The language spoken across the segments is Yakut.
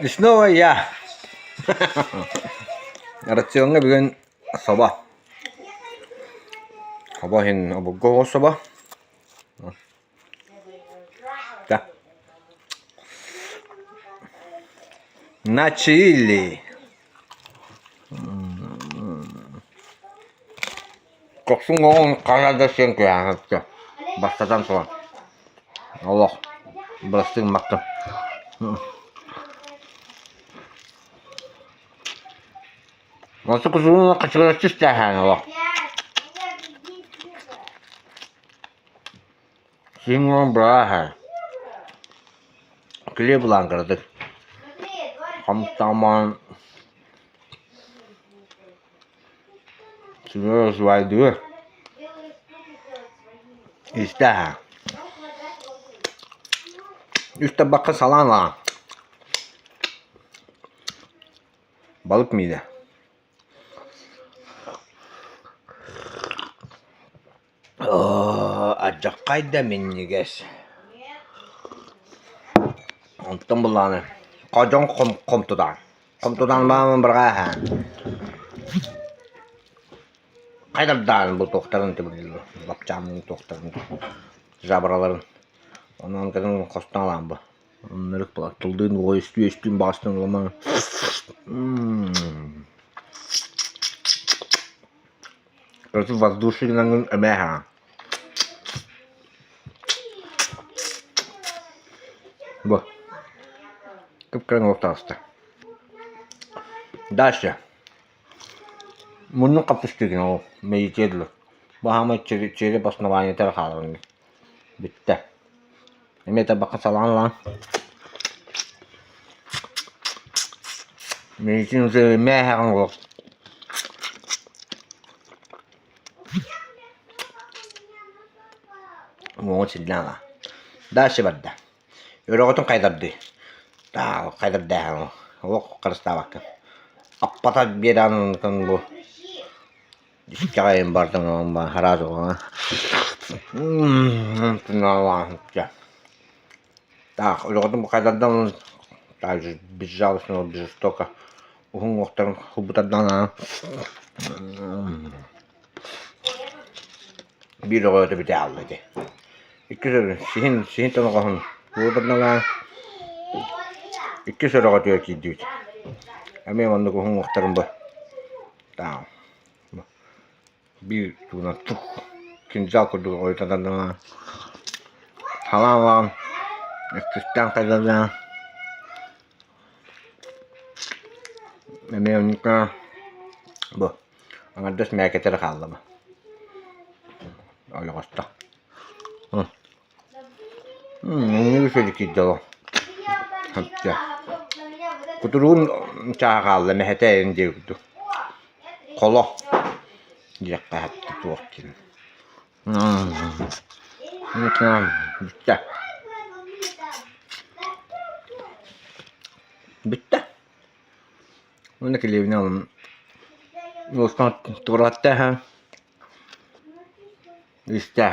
И снова я. Рациоҥҥа бүгүн собо. Собо иһин обургу оҕус собо. Да. На чили. Көхсүн оҕун хара да сиэн кыһаҕыска бастатан туран олох бырастыы гыммаккын Онту кусугун хачыгыраччы истээһээн олох Син уон бырааһа Килиэп ылаан кыратык Хомустаамаан Сыбайдыыр Истэ Үс тарбахха салаан ылаҕын Балык миинэ Алдьархай да минньигэс Онтон былааны ходьоҥ хомтутаан хомтутаан баамын бырҕаа хайдардаан бу туохтарын лапчаамын туохтарын жабраларын онон кэлин хостоон ылаан бу Оннук буолар тылдыын үөстүүн баҕастын уламан Против воздушный эмээһэ Бу кып-кыра уҥуох таҕыста. Дальше. Муннун хаппыстыгын ол мэйитиэ дылы. Бу хаамай череп основаниетыгар хаалар Бүттэ. Эмиэ табахха салаан ылан. Мэйитин уже мээһэҕин олох. Уоҕун силлээн ыла. Дальше барда. Өрөҕөтүн хайдардыы. Таа хайдардааһын олох харыстаабаккын. Аппата биэрээн бу Искэҕэйин бардым хараас Так, өрөҕөтүн хайдардан так безжалостно жестоко уһун уҥуохтарын хубутардан Биир оҕото бүтэ хаалла ити. Иккис сиһин сиһин тоноҕоһун уурдарналаан иккис өрөҕөтүгэр киирдибит. Эмиэ маннык уһун уҥуохтарын бу биир тугунан тух кинжал курдук ойутатарданаан халаан иккистээн хайдардаан эмиэ оннук бу Аҥардас мээкэтэ эрэ хаалла бу ойоҕосто Кутуругун чааһа хаалла мэһэтэ эҥин диэки курдук холо диэххэ туох диэн Бүттэ Бүттэ Уонна килиэбинэн ылан уостан туоратта истэ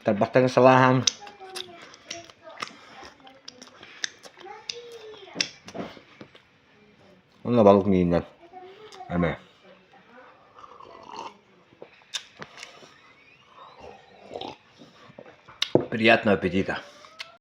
тарбахтарын салааһан уонна балык миининэн эмэ Приятного аппетита!